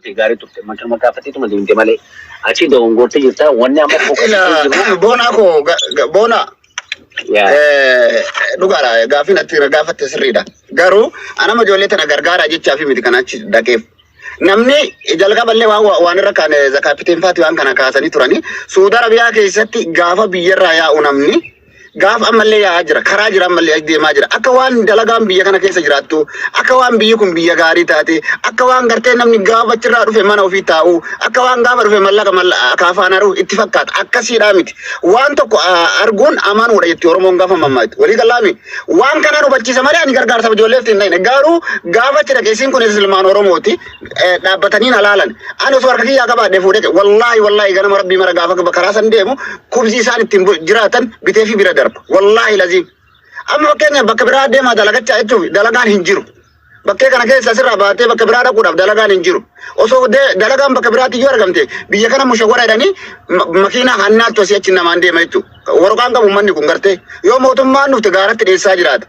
turte gaarii turte. Makina gaafatteetuma deemte malee. Achi dogongortee jirta. Wanni amma focus Ila jiru. Boonaa koo Boonaa. Yaa. Dhugaadha, gaafiin ati gaafatte sirriidha. Garuu anama ijoollee tana gargaaraa jechaa fi miti kan achi dhaqeef. Namni jalqaballee waan irra kaane zakaapiteen faati waan kana kaasanii turanii. Suudi Arabiyaa keessatti gaafa biyyarraa yaa'u namni gaafa ammallee yaa'aa jira. Karaa jira, ammallee deemaa jira. Akka waan dalagaan biyya kana keessa jiraattu, akka waan biyyi kun biyya gaarii taate, akka waan gartee namni gaafa achirraa dhufe mana ofii taa'u, akka waan gaafa dhufe mallaqa akaafaan haru itti fakkaata. Akkasiidhaa miti. Waan tokko arguun amanuudha jetti Oromoon gaafa mammaatu. Walii galaami. Waan kana hubachiisa malee ani gargaarsa ijoolleef hin dhayne. Garuu gaafa achi dhaqe isiin kun ilmaan Oromooti dhaabbatanii na laalan. Ani osoo harka kiyyaa qabaadhe fuudhee, wallaahi wallaahi, ganama rabbii mara gaafa karaa san deemu kubsii isaan ittiin jiraatan bitee fi bira darba. Wallaahi laziim. Amma fakkeenyaaf bakka biraa deemaa dalagachaa jechuuf dalagaan hin jiru. Bakkee kana keessa asirraa baatee bakka biraa dhaquudhaaf dalagaan hin jiru. Osoo dalagaan bakka biraatti iyyuu argamte, biyya kana mushawwara jedhanii makiinaa hannaattu asii achi namaan deema jechuudha. Waraqaan qabu manni kun gartee yoo mootummaan dhufte gaaratti dhiyeessaa jiraata.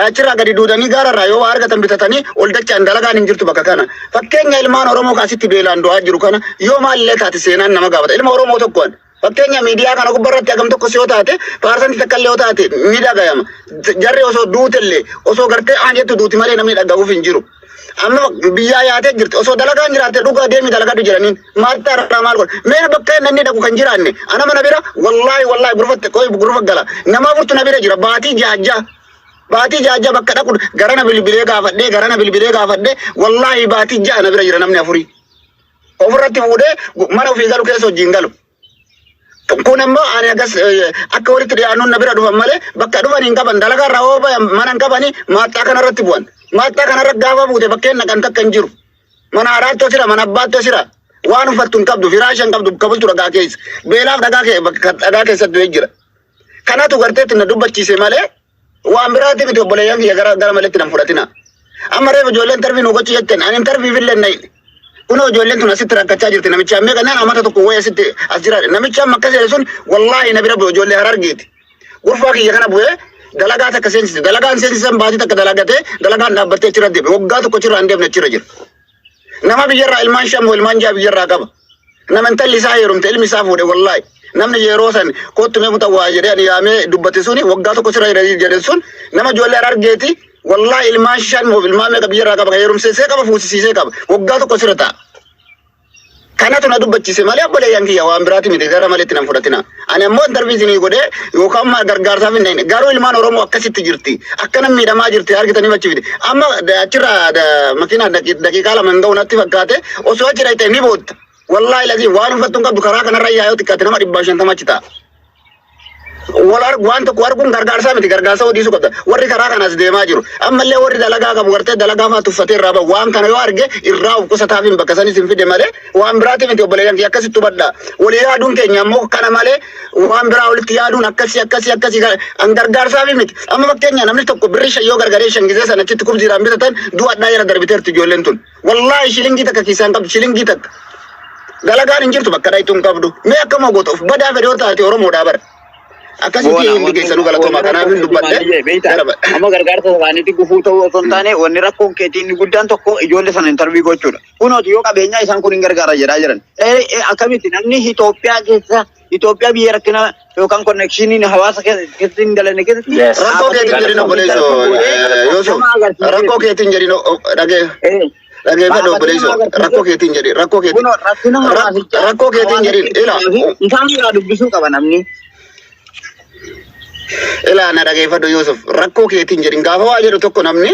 Achirraa gadi duudanii gaararraa yoo waa argatan bitatanii ol dachaan dalagaan hin jirtu bakka kana. Fakkeenya ilmaan Oromoo kaasitti beelaan du'aa jiru kana yoo maalillee taate seenaan nama gaafata. Ilma Oromoo tokkoon. Fakkeenya miidiyaa kana gubbarratti hagam tokko yoo taate, percent takka illee yoo taate ni dhagayama. Jarri osoo duutellee, osoo gartee aan jettu duuti malee namni dhagahuuf hin jiru. Amma biyyaa yaatee jirti. Osoo dalagaan jiraatte dhugaa deemi dalagadhu jedhaniin. Maal ta'a, maal godha? Mee bakka inni dhaqu kan jiraanne ana mana bira, wallaahi wallaahi, gurfatte qoy gurfa gala. Nama afurtu na bira jira baatii jaajjaa. Baatii jaajjaa bakka dhaqu garana bilbilee gaafadhee, garana bilbilee gaafadhee, wallaahi baatii 6 na bira jira namni afurii. Ofirratti fuudhee mana ofii galu keessa wajjin galu. Kun immoo ani agas akka walitti dhiyaannuun na bira dhufan malee bakka dhufan hin qaban. Dalagaa irraa hoo bayan mana hin qabanii maaxxaa kanarratti bu'an. Maaxxaa kanarra gaafa buute bakkeen naqan takka hin jiru. Mana haadhaatti osira, mana abbaatti osira. Waan uffattu hin qabdu, firaasha hin qabdu, kabultu dhagaa keessa. Beelaaf dhagaa keessatti du'ee jira. Kanatu garteetti na dubbachiise malee waan biraatti miti. Obboleeyyan kiyya, gara maletti nan fudhatina. Amma reefu ijoolleen interview nu gochuu jettan, ani interview illee hin dhayne. Kunoo ijoolleen tun asitti rakkachaa jirti. Namicha ammee kanaan amata tokko wayii asitti as jira. Namicha amma akkas jedhe sun wallaahi na bira bu'e, ijoollee Harargeeti. Gurfaa kiyya kana bu'ee dalagaa takka seensise. Dalagaan seensisan baatii takka dalagatee dalagaan dhaabbattee achirra deeme. Waggaa tokko achirraa hin deemne, achirra jira. Nama biyyarraa ilmaan shan moo ilmaan jaha biyyarraa qaba. Nama intalli isaa heerumte, ilmi isaa fuudhe, wallaahi. Namni yeroo san kottu mee mutawwaa jedhee ani yaamee dubbate suni waggaa tokko sirra jedhe sun nama ijoollee Harargeeti. Wallaahi ilmaan shan moo ilmaan meeqa biyyarraa qaba, heerumsiisee qaba, fuusisiisee qaba. Waggaa tokko sirra ta'a. Kanatu na dubbachiise malee obboleeyyan kiyya, waan biraati miti, gara maletti nan fudhatina. Ani ammoo interview isinii godhee yookaan maal gargaarsaaf hin dhayne. Garuu ilmaan Oromoo akkasitti jirti. Akkana miidhamaa jirti argitanii achi fide. Amma achirraa makiinaa daqiiqaa 2 hin ga'u natti fakkaate, osoo achi dhayte ni bootta. Wallaahi lazii waan uffattu hin qabdu. Karaa kanarra yaa'uu xiqqaate nama 150 achi ta'a. Wal argu, waan tokko arguun gargaarsaa miti, gargaarsa hojii qabda. Warri karaa kanas deemaa jiru ammallee warri dalagaa qabu gartee dalagaa fa'aa tuffatee irraa bahu, waan kana yoo arge irraa of qusataaf hin bakka sanis hin fide malee waan biraati miti. Obboleeyyan kiyya, akkasitti hubadha. Walii yaaduun keenya ammoo kana malee waan biraa walitti yaaduun akkasii akkasii akkasii an gargaarsaaf miti. Amma fakkeenya namni tokko birrii 5 yoo gargaaree, 5 gisee sana achitti kubziidhaan bitatan du'adhaa jala darbiteerti ijoolleen tun. Wallaahi shilingii takka kiisaan qabdu, shilingii takka. Dalagaan hin jirtu, bakka dhayitu hin qabdu. Mee akkama goota of badaa fedhe yoo taate Oromoodhaa bara. Akkasitti Boona hundi keessanuu galatooma, kanaaf hin dubbadhe. Beektaa, amma gargaarsa isaaniitti gufuu ta'uu osoo hin taane, wanni rakkoon keetii inni guddaan tokko ijoollee sana interview gochuudha. Kunooti yoo qabeenyaa isaan kun hin gargaara jedhaa jiran. Akkamitti namni Itoophiyaa keessa, Itoophiyaa biyya rakkina yookaan connectioniin hawaasa keessatti hin dalanne keessatti Rakkoo keetiin jedhin, obboleessoo Yusuf, rakkoo keetiin jedhin, dhagee dhageeffadhu obboleessoo, rakkoo keetiin jedhin, rakkoo keetiin Kunoo rakkina hawaasichaa rakkoo keetiin jedhin ila. Isaan irraa dubbisuu qaba namni. Ilaa, na dhageeffadhu Yusuf, rakkoo keetiin jedhin. Gaafa waa jedhu tokko namni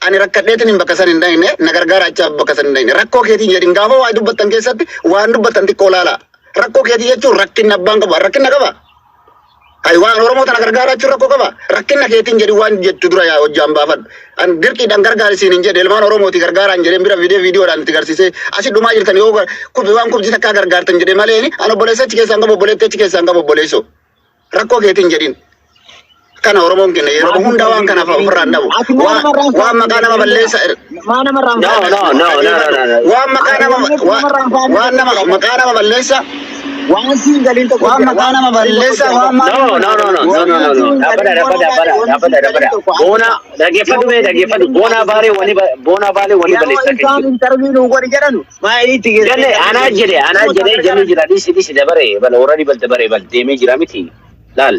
ani rakkadheetiin hin bakka san hin dhayne, na gargaara acha bakka san hin dhayne, rakkoo keetiin jedhin. Gaafa waa dubbattan keessatti waan dubbattan xiqqoo laala. Rakkoo keetii jechuun rakkinna abbaan qabu rakkinna qaba. Ay, waan Oromoo tana gargaaraa jechuun rakkoo qaba. Rakkina keetiin jedhi, waan jettu dura yaa hojjaan baafadhu. An dirqiidhaan gargaarisiin hin jedhe, ilmaan Oromooti gargaaraan jedheen bira viidiyoo viidiyoodhaan itti garsiisee asi dhumaa jirtan yoo kubbi waan kubji takkaa gargaartan jedhe malee an obboleessa achi keessaan qabu, obboleetti achi keessaan qabu, obboleessoo. Rakkoo keetiin jedhin. Kana Oromoon kenna yeroo hunda waan kanaaf ofirraa hin dhabu. Waan maqaa nama balleessa. Maa namarraan No, no, no, no, no, no, no. Waan maqaa nama waan nama maqaa nama balleessa. Waan siin galiin tokko Waan jira. maqaa Waan nama siin galiin tokko balleessa jira. waan maal No, no, no, no, no, no, no, no. Dhaabbata, dhaabbata, dhaabbata, dhaabbata, dhaabbata. Boona, dhaggeeffadhu mee, dhaggeeffadhu. Boonaa baalee wani, boonaa baalee wani Yeroo balleessaa kan isaan jiru. interview nu godhi jedhanu maa itti geessee Jenne, anaa jedhe, anaa jedhe, jenne jira. Dhisi, dhisi, dabare, bal, already bal, dabare, bal, deemee jira miti. Laal.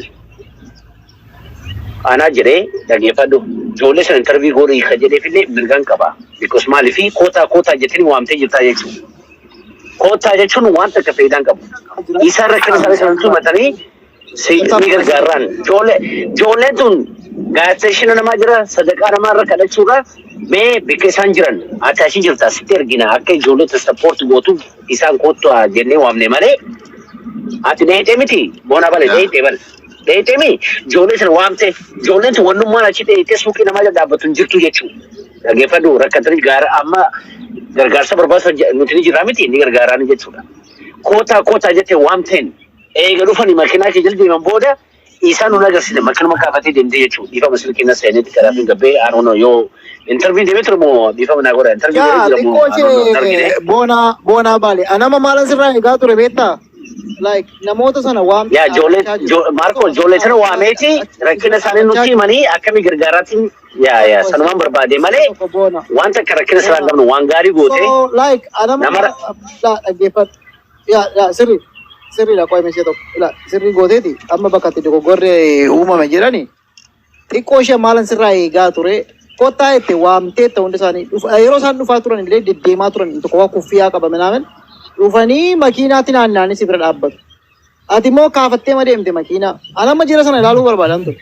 Anaa jedhe, dhaggeeffadhu. Ijoollee sana interview godhi kan jedheefillee mirgaan qaba. Because maaliifi kootaa kootaa jettanii waamtee jirtaa jechuudha. Kootaa jechuun waan takka faayidaan qabu. Isaan rakkina isaanii sana tumatanii si ni gargaaraan. Ijoolleen tun gaazexeessina namaa jira, sadaqaa namaa irra kadhachuudha. Mee bakka isaan jiran ati achi jirta sitti ergina akka ijoollee support gootuuf isaan kottu jennee waamne malee ati dheexee miti boona bale dheexee bale. Dheexee mi ijoollee sana waamte ijoolleen tun wannummaan achi dheexee suuqii namaa jala dhaabbatu hin jirtu jechuudha. Dhaggeeffadhu, rakkatanii gaara amma gargaarsa barbaachisa nuti ni jirraa miti ni gargaaraan jechuudha. Kootaa kootaa jettee waamteen eega dhufanii makiinaa kee jala deeman booda isaan nun agarsiise makiinuma kaafatee deemtee jechuudha. Dhiifama silkii na seenetti karaa fi gabbee aanoon yoo interview deemee ture moo dhiifama naa godha interview deemee Yaa jira moo xiqqoo aanoon hin argine. ishee boonaa boonaa baale. Anama maalan sirraa eegaa ture beektaa? Like namoota sana waamte Yaa ijoollee dhaabbachaa jiru. Maarko ijoollee sana waameeti rakkina isaanii nutti himanii akkamii gargaaraatiin yaa yaa sanumaan barbaade malee Tokko boona. waan takka rakkina sirraa hin qabnu waan gaarii goote So like anama nama la dhaggeeffadhu. Yaa yaa sirrii sirriidha qo'ame ishee tokko. La sirrii gooteeti amma bakka itti dogoggorri uumame jedhani xiqqoo ishee maalan sirraa eegaa ture. Kottaa itti waamtee ta'u hundi isaanii yeroo isaan dhufaa turan illee deddeemaa turan tokko waa kuffiyaa qaba minaamin dhufanii makiinaatti naanna'anii si bira dhaabbatu. Ati immoo kaafattee ma deemte makiinaa. Ani amma jira sana ilaaluu barbaadan ture.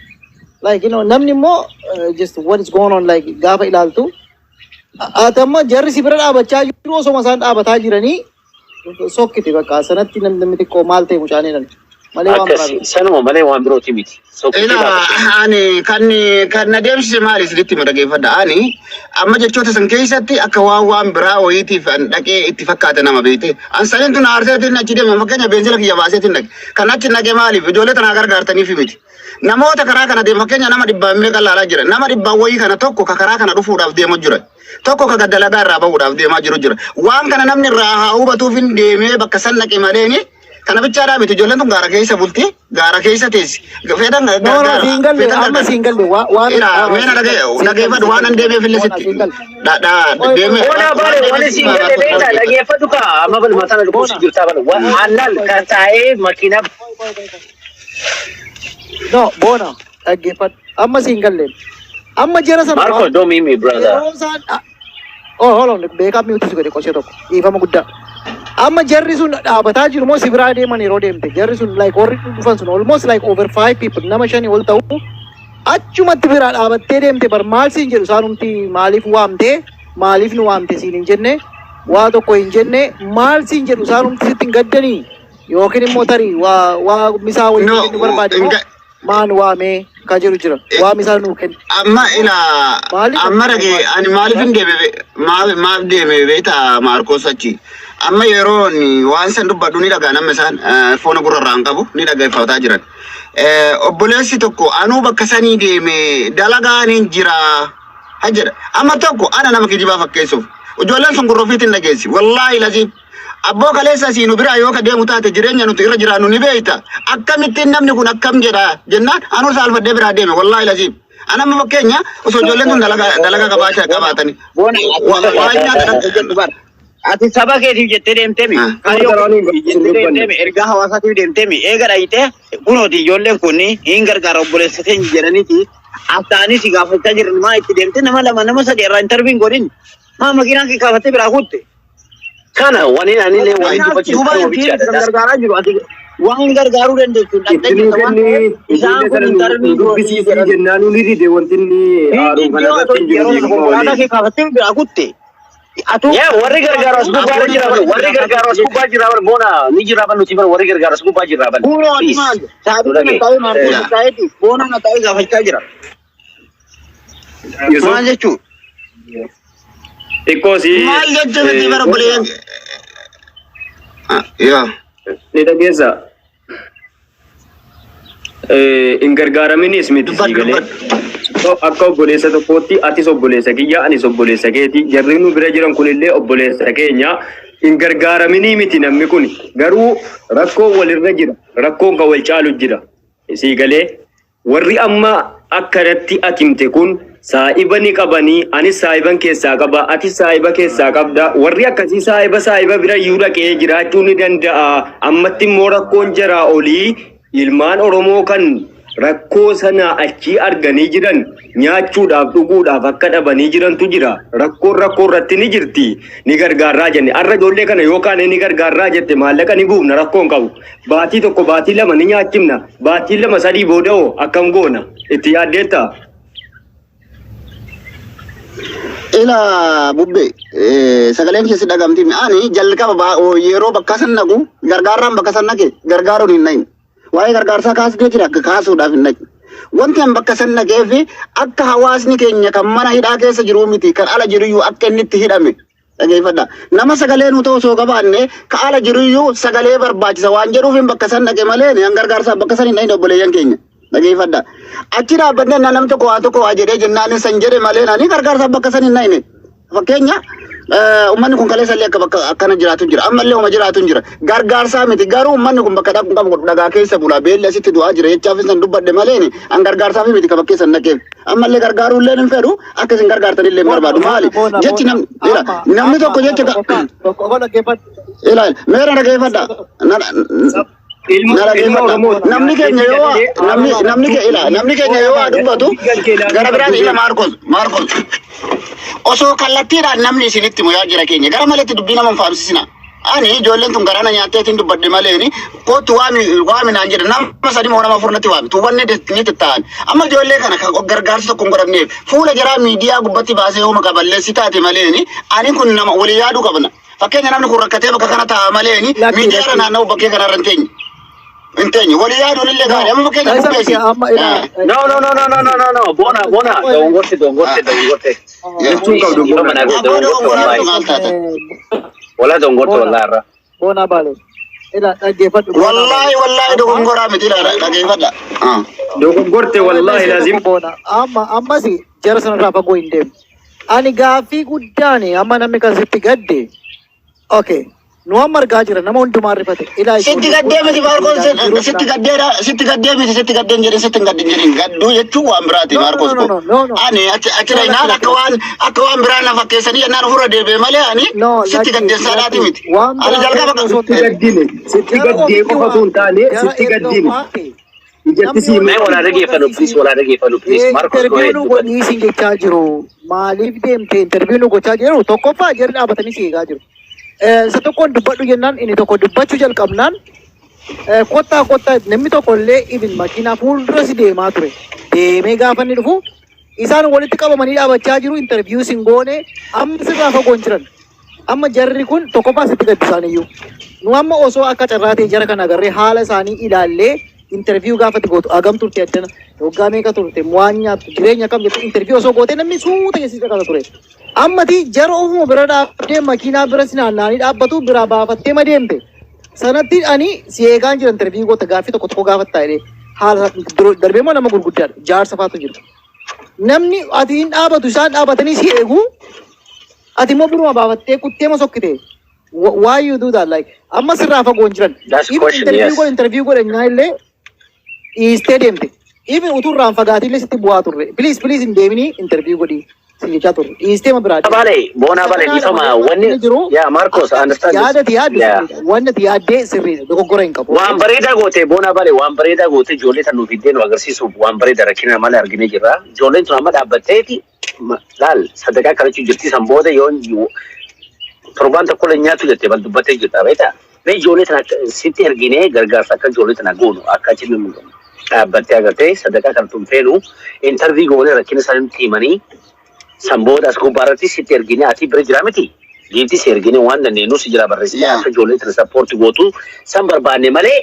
Like namni immoo just what is going on like gaafa ilaaltu ati amma jarri si bira dhaabachaa jiru osoma isaan dhaabataa jiranii sokkiti bakka sanatti namni xiqqoo maal ta'e mucaan jedhan malee waan biraa akkas miti. Sanuma malee waan birooti miti. Sokkitee Ila dhaabatte. ani kan na deemsise maali isinitti hima, dhaggeeffadha. Ani amma jechoota san keessatti akka waan biraa wayiitiif an dhaqee itti fakkaate nama beekte. An saniin tun aarseetiin achi deeme, fakkeenya beenzila kiyya baaseetiin dhaqe. Kan achi dhaqe maaliif ijoollee tanaa gargaartaniif miti. Namoota karaa kana deemu fakkeenya nama dhibbaan meeqa laalaa jira. Nama dhibbaan wayii kana tokko ka karaa kana dhufuudhaaf deemu jira. Tokko ka dalagaa irraa bahuudhaaf deemaa jiru jira. Waan kana namni irraa haa hubatuuf hin deemee bakka san dhaqe maleeni kana bichaadhaa miti. Ijoolleen tun gaara keessa bulti, gaara keessa teessi. Fedhan No no gargaara. siin galle Fedhan amma gargaara. siin galle waan Ila meena dhageeffadhu waan an deemeef illee Boona sitti. siin galle. Dha dha Qoy qoy deeme Boona waan baale deemeef wani sitti siin galle maaraatu beektaa dhaggeeffadhu. dhaggeeffadhu kaa amma bal mataa na dhukkubsi Boona. jirtaa bal aannan kan taa'ee makiinaa No boona dhaggeeffadhu amma siin galle amma jara sana Marco waamte don't mean me brother. yeroo isaan. Oh, hold on, beekaa mute si godhe qosee tokko dhiifama guddaa. Amma jarri sun dhaabataa jiru moo si biraa deeman yeroo deemte? Jarri sun like warri dhufan sun almost like over five people, nama shanii ol ta'u achumatti biraa dhaabattee deemte bar. Maal siin jedhu isaanumti? Maaliif waamte, maaliif nu waamte siin hin jenne, waa tokko hin jenne. Maal siin jedhu isaanumti? Sitti hin gaddanii yookiin immoo tarii waa misaa wayii No, kennu barbaade moo maan waamee ka jedhu jira waa misaa nuu kennu Amma ila maaliif amma dhage ani maaliif hin deeme maaf deeme beektaa Maarkos achi. Amma yeroo inni waan san dubbadhu ni dhagaa nama isaan foona gurrarraa hin qabu ni dhaggeeffataa jiran. Obboleessi tokko anuu bakka sanii deeme dalagaan hin jira ha jedha. Amma tokko ana nama kijibaa fakkeessuuf. Ijoolleen sun gurra ofiitiin dhageessi. Wallaahi lasiif. Abboo kaleessa asii nu biraa yoo ka deemu taate jireenya nuti irra jiraannu ni beekta. Akkamittiin namni kun akkam jedha jennaan anuu saalfadhee biraa deeme wallaahi lasiif. Ana amma fakkeenya osoo ijoolleen tun dalagaa dalagaa qabaachaa qabaatanii. Boona Waan nyaata jedhu bar. Ati saba keetiif jettee deemteemi. Kaayyoo keetiif jettee deemteemi. Ergaa hawaasaatiif deemteemi. Eega dhayitee kunooti ijoolleen kun hin gargaara obboleessa keenya jedhaniiti. As si gaafachaa jiran maa itti deemte nama lama nama sadi irraa interview hin godhin? Maa makiinaa kee kaafattee biraa kutte? Kana wani anillee wani dubbachiisu Duuba kanuma ittiin bichaadha. kan gargaaraa jiru. Ati waan gargaaruu dandeessu Itti nuu waan kenni ta'eef isaan ijoollee kun sana nu interview godhii dubbisiisii jedhan. jennaan ni dide wanti inni aaruu kana irratti hin jiru Yeroo dhiifama konkolaataa waliin. kee kaafattee biraa kutte. Atu Yaa warri gargaaru as gubbaa jira bar, warri gargaaru as gubbaa jira bar, boona ni jira bar, nuti bar warri gargaaru as gubbaa jira bar. Kunoo ati Please. maal? Nu Saabii dhagaye. kana taa'ee Maarkos taa'eeti boona na taa'ee gaafachaa jira. Yusuf Maal jechuu? Xiqqoo si Maal jechuu miti bara obboleeyyan. Yaa. Ni dhageessa. Hin gargaaraminis miti sii Dubbadhu galee. dubbadhu. Akka obboleessa tokkootti atis obboleessa kiyya anis obboleessa keeti, jarri nu bira jiran kunillee obboleessa keenya. Hin gargaaraminii miti namni kun. Garuu rakkoon walirra jira. Rakkoon kan wal caalu jira. Sii galee warri amma akkanatti atimte kun saa'iba ni qabanii, anis saa'iban keessaa qaba, atis saa'iba keessaa qabda. Warri akkasii saa'iba saa'iba bira iyyuu dhaqee jiraachuu ni danda'a. Ammatti immoo rakkoon jaraa olii ilmaan Oromoo kan rakkoo sana achii arganii jiran nyaachuudhaaf dhuguudhaaf akka dhabanii jirantu jira. Rakkoon rakkoo irratti ni jirti. Ni gargaarraa jenne. Har'a ijoollee kana yookaan ni gargaarraa jette, maallaqa ni buufna, rakkoon qabu. Baatii 1, baatii 2 ni nyaachifna. Baatii 2 3 booda hoo akkam goona? Itti yaaddeettaa? Ila bubbee, sagaleen keessi dhagamti. Ani jalqaba yeroo bakka san naqu gargaarraan bakka san naqe gargaaruun hin naqne. Waa'ee gargaarsaa kaasnee jira, akka kaasuudhaaf hin naqne. Wanti an bakka san naqeef akka hawaasni keenya kan mana hidhaa keessa jiru miti, kan ala jiruyyuu akka inni itti hidhame dhageeffadha. Nama sagalee nu ta'u osoo qabaanne, ka ala jiruyyuu sagalee barbaachisa waan jedhuuf hin bakka san dhaqe malee an gargaarsaaf bakka san hin dhaqne, obboleeyyan keenya. Dhageeffadha. Achi dhaabbannee namni tokko waa tokko waa jedhee jennaan san jedhe malee ani gargaarsaaf bakka san hin dhaqne. Fakkeenya, uummanni kun kaleessa illee akka bakka akkana jiraatu jira. Ammallee uma jiraatu jira. Gargaarsaa miti, garuu uummanni kun bakka dhaqu qabu, dhagaa keessa bula, beelli asitti du'aa jira jechaaf san dubbadhe malee an gargaarsaaf miti ka bakkee san dhaqeef. Ammallee gargaaruu illee hin fedhu, akka isin gargaartan illee hin barbaadu. Maali? Jechi namni tokko jecha ilaali, meera dhageeffadha. Na Ilma dhaggeeffadha. Oromooti. Namni keenya yoo namni namni ke ila namni keenya yoo waa dubbatu gara biraan, ila Maarkos, Maarkos, osoo kallattiidhaan namni isinitti himu yaa jira keenya, gara maletti dubbii nama hin faamsisina. Ani ijoolleen tun garana nyaatteetiin dubbadhe maleeni kootu waami waami naan jedhe, nama sadi moo nama afur natti waami tuubanni ni tatta'an. Amma ijoollee kana kan gargaarsa tokko hin godhamneef fuula jaraa miidiyaa gubbatti baasee yoo maqaa balleessi taate maleeni, ani kun nama walii yaaduu qabna. Fakkeenya, namni kun rakkatee bakka kana taa'a maleeni Lakki, miidiyaarra lakki. naanna'u bakkee kanarra hin teenye. Hin teenye. Walii yaaduun illee gaarii. Amma fakkeenya Isa miti bubbeesi. amma ila. No, no, no, no, no, no, no, no. Bona, bona. Dogongorte, dogongorte, dogongorte. Jechuun qabdu Dhiifama boona. naa godhe, Abbaa dogongorte dogongoraa wallahi. maal taatan? Wallahi dogongorte Bona. wallahi irra. Boona baale. Ila dhaggeeffadhu, boona baale. Wallaahi wallaahi Amma dogongoraa miti, ilaala, dhageeffadha. Dogoggorte wallahi Mee laazim. tokko, boona. Amma ammas jara sanarraa fagoo hin deemu. Ani gaaffii guddaan amma namni kan sitti gadde. Okay. Nu amma argaa jira, nama hundumaa rifate. Ilaa Sitti ijoolleen kun gaddee miti argitee Maarkos, ilaalaa jiru sitti gaddeedha, sitti gaddee miti, sitti gaddeen jedhin, sitti hin gaddin jedhin, gadduu jechuun waan biraati. No, no, Maarkos no, ko. no, no, no. Ani achi achi No, lakki, dhaynaan lakki, akka lakki. waan akka waan biraa na fakkeessanii jennaan ofirra deebi'e malee ani No, sitti lakki, gaddeessaadhaati lakki. miti. Waan Ani biraa jalqaba ta'e osoo Sitti ta'e. gaddine. Sitti Jara gaddee ofitti qofa osoo hin waamte. taane Jara sitti erga gaddine. waamte. Ijatti Namni sii yoo Mee walaa dhageeffadhu please, walaa dhageeffadhu please. Marcos, go Interview ahead, nu dubbadhu. godhii siin jechaa jiru. Maaliif deemte interview nu gochaa jiru? Tokkoffaa, jarri dhaabatanii si eegaa jiru. Isa tokkoon dubbadhu jennaan inni tokko dubbachuu jalqabnaan, kottaa kottaa, namni tokko illee even makiinaa fuuldura si deemaa ture. Deemee gaafa inni dhufu isaan walitti qabamanii dhaabachaa jiru, interview sin goone, amma sirraa fagoon jiran. Amma jarri kun tokkoffaa sitti gaddu isaaniiyyuu. Nu amma osoo akka carraa ta'e jara kana agarree haala isaanii ilaallee interview gaafatti gootu, hagam turte addana, waggaa meeqa turte, waan nyaattu, jireenya akkam jettu interview osoo goote, namni suuta keessi caqasa ture. Ammati jara ofuma bira dhaabdee, makiinaa bira si naanna'anii dhaabbatu biraa baafattee ma deemte. Sanatti ani si eegaan jira, interview goota, gaaffii tokko tokko gaafattaa jedhee, haala darbee immoo nama gurguddaadha, jaarsa faatu jira. Namni ati hin dhaabatu, isaan dhaabatanii si eegu, ati immoo biruma baafattee kuttee ma sokkite. Why you do that? Like, amma sirraa fagoo hin jiran. That's Even question, interview yes. godhe, interview godhe nyaa illee dhiistee deemte. Even utuu irraan fagaatii illee sitti bu'aa turre. "Please, please, hin deeminii, interview godhi" si jechaa turre. Dhiistee ma biraa deemte. Baale, boona Isa baale, kanaadha dhiifama. malee Wanni wanni jiru yaa Marcos, I understand this. yaada ati yaaddu sirriidha. Wanni ati yaaddee sirriidha. Dogoggora hin qabu. Waan bareedaa goote, boona bale, waan bareedaa goote, ijoollee tan nuuf fiddee nu agarsiisuuf waan bareeda, rakkina malee arginee jirra. Ijoolleen tun amma dhaabbatteeti laal sadaqaa kadhachuu jirti, san booda yoo torbaan tokko illee nyaatu jette bal dubbattee jirta, beektaa? Mee ijoollee tana sitti erginee gargaarsa akka ijoollee tana goonu, akka achi dhaabbattee agartee sadaqaa kan tun feenu interview goonee rakkina isaanii nutti himanii, san booda as gubbaa irratti sitti erginee, ati bira jira miti. Giifti si erginee waan dandeenyu si jira barreessitee akka ijoollee tana support gootu san barbaanne malee,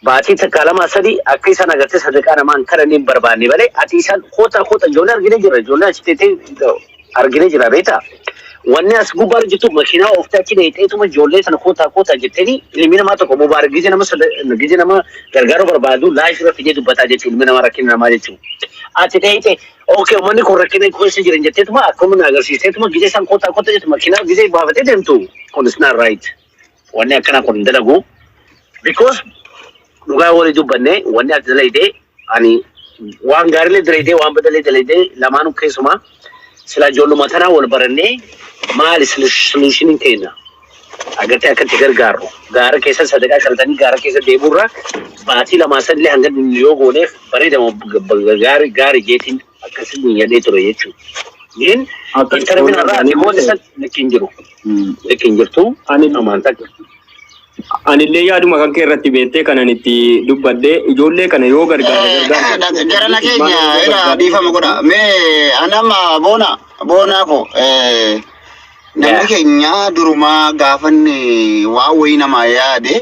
baatii 1, 2, 3 akka isaan agartee sadaqaa namaan kadhanne hin barbaanne malee, ati isaan koota koota, ijoollee arginee jira, ijoollee achi teessee arginee jira, beektaa? Wanni as gubbaa jirtu makiinaa ooftee achi dheexeetuma ijoollee sana koota koota jetteeni, ilmi namaa tokko mubaarak gizee nama gizee nama gargaaruu barbaadu live irra fidee dubbataa jechuudha, ilmi namaa rakkina namaa jechuudha. Ati dheeyite okay, uummanni kun rakkina keessa jiran jetteetuma akkuma na agarsiisteetuma gizee isaan kottaa kottaa jettu makiinaa gizee baafatee deemtu kun is not right. Wanni akkana kun hin dalagu. Because dhugaa walii dubbanne, wanni ati dalayde ani waan gaariilee dalaydee waan badalee dalaydee lamaanuu keessumaa sila ijoolluma tanaa wal barannee maali solutioniin keenya agartee akka itti gargaarru gaara keessa sadaqaa qaltanii gaara keessa deemuurra baatii lamaa sadillee hanga yoo gooneef bareedama gaarii gaarii jeetiin akkasiin yaadee ture jechuudha. Gin Akkas interview irraa ati goone san likki hin jiru. Likki hin jirtu. Ani Amantaa. Anillee yaaduma kan kee irratti beektee kanan itti dubbadhee ijoollee kana yoo gargaare gargaarsa. Jarana keenya era dhiifama godha. Mee anama boona boonaa ko namni keenya durumaa gaafanni waa wayii namaa yaade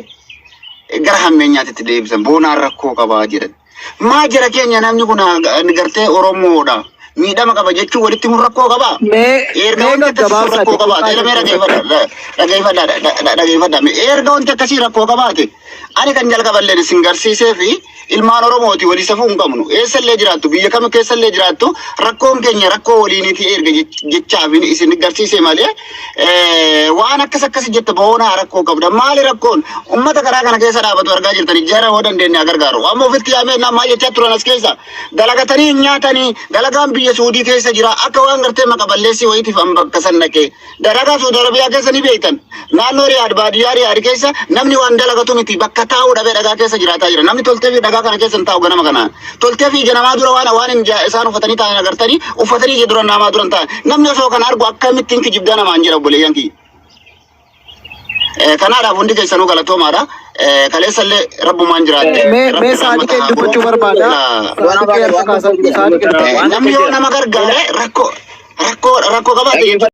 gara hammeenyaatti deebisan, boonaan rakkoo qabaa jedhan. Maa jara keenya, namni kun gartee Oromoodha. Miidhama qaba jechuun walitti mun rakkoo qabaa? Mee Erga mee wanti akkasii sun gaggabaabsaati rakkoo qabaate, mee dhageeffadha, dhageeffadha, dhageeffadha. Erga wanti akkasii rakkoo qabaate, ani kan jalqaballeen isin garsiisee fi ilmaan Oromooti walii safuu hin qabnu. Eessallee jiraattu, biyya kam keessallee jiraattu, rakkoon keenya rakkoo waliiniti erga jechaaf isin garsiisee malee waan akkas akkasi jette boonaa rakkoo qabda. Maali rakkoon? Ummata karaa kana keessa dhaabatu argaa jirtani, jara hoo dandeenye haa gargaaru. Amma ofitti yaamee maal jechaa turan as keessa? Dalagatanii hin nyaatanii, dalagaan biyya Suudii keessa jira. Akka waan gartee maqa balleessii wayiitiif an bakka san dhaqee. Dalagaa Suudi Arabiyaa keessa ni beektan. Naannoo Riyaad, baadiyyaa Riyaad keessa namni waan dalagatu miti, bakka taa'uu dhabee dhagaa keessa jiraataa jira. Namni toltee fi dhagaa kana keessa hin taa'u ganama kana. Toltee fi ija namaa dura waan hin isaan uffatanii taa'an agartanii uffatanii ija dura namaa dura hin taa'an. Namni osoo kana argu akkamittiin kijibdaa namaan jira, obboleeyyan kiyya? Kanaadhaaf hundi keessanuu galatoomaadha. Kaleessallee rabbumaan jiraatte. Mee Rabbi mee rahmata Saadiqeen haa godhu. dubbachuu barbaada. Saadiqee harka kaasaa jiru. Saadiqee dubbachuu. Namni yoo nama gargaare rakkoo rakkoo rakkoo qabaate jechuudha.